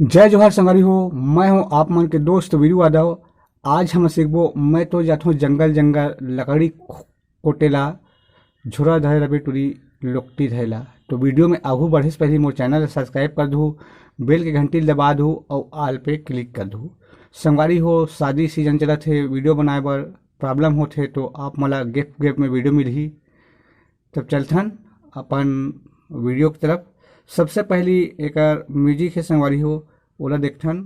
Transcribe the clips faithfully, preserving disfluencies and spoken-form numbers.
जय जोहार संगवारी हो, मैं हूं आप मन के दोस्त वीरू यादव। आज हम सीखबो मैं तो जाथों जंगल जंगल लकड़ी कोटेला, झोरा धरे रबे टूरी लोकटी धैला। तो वीडियो में आगू बढ़े से पहले मोर चैनल ला सब्सक्राइब कर दू, बेल के घंटी दबा दू और ऑल पे क्लिक कर दू। संगवारी हो, शादी सीजन चलत हे, वीडियो बनाए बर प्रॉब्लम होत हे, तो आप मला गैप गैप में वीडियो मिलही। तब चलथन अपन वीडियो की तरफ। सबसे पहली एकर म्यूजिक है संगवारी हो, ओला देखथन।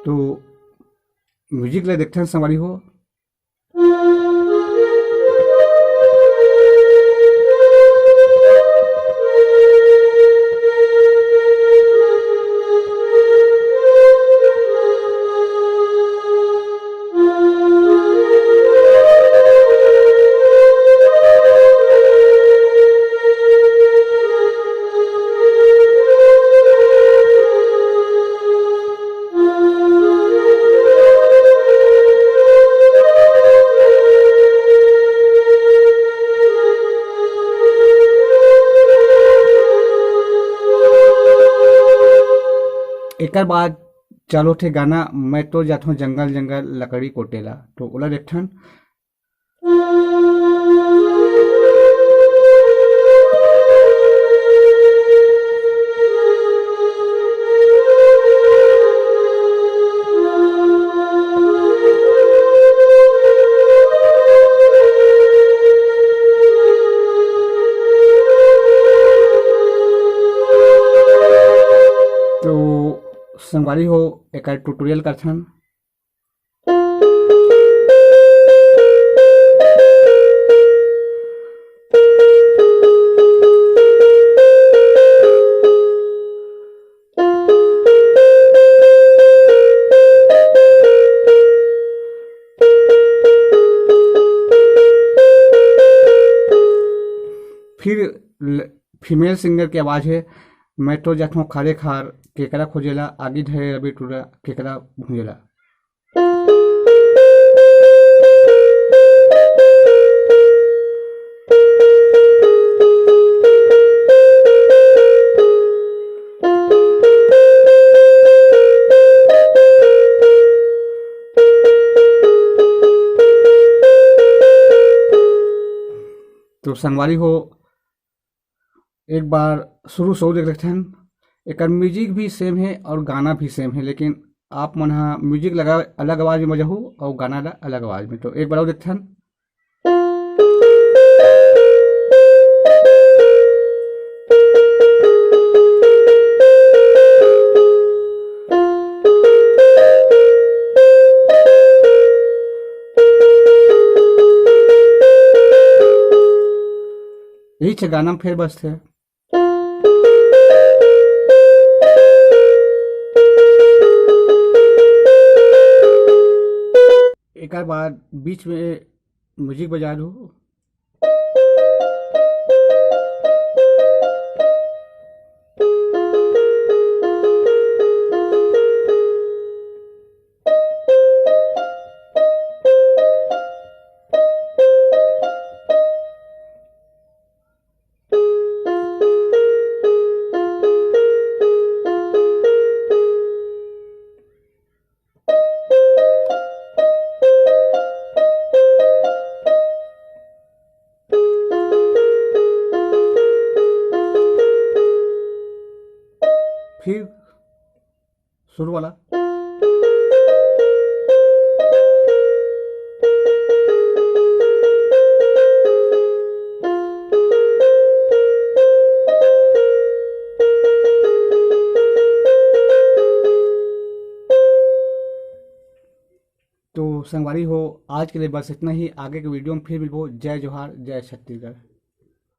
तो म्यूजिक ला देखथन संगवारी हो। एकर बाद चालू थे गाना, मैं तो जाथों जंगल जंगल लकड़ी कोटेला, तो ओला देखथन। तो संगवारी हो, एकर ट्यूटोरियल करथन। फिर ल-, फीमेल सिंगर के आवाज है, मैं तो जाथों खारे खार, केकरा खोजेला, आगी धरे रबे टूरा, केकरा भूंजेला। तो संगवारी हो, एक बार शुरू से देख लेथन। एकर म्यूजिक भी सेम है और गाना भी सेम है, लेकिन आप मन हा म्यूजिक लगा अलग आवाज में बजाहू और गाना ला अलग आवाज में। तो एक बार और देखथन। यही छे गाना में फेर बजथे। एकर बाद बीच में म्यूजिक बजा दू। फिर शुरू वाला। तो संगवारी हो, आज के लिए बस इतना ही। आगे के वीडियो में फिर मिलबो। जय जोहार, जय छत्तीसगढ़।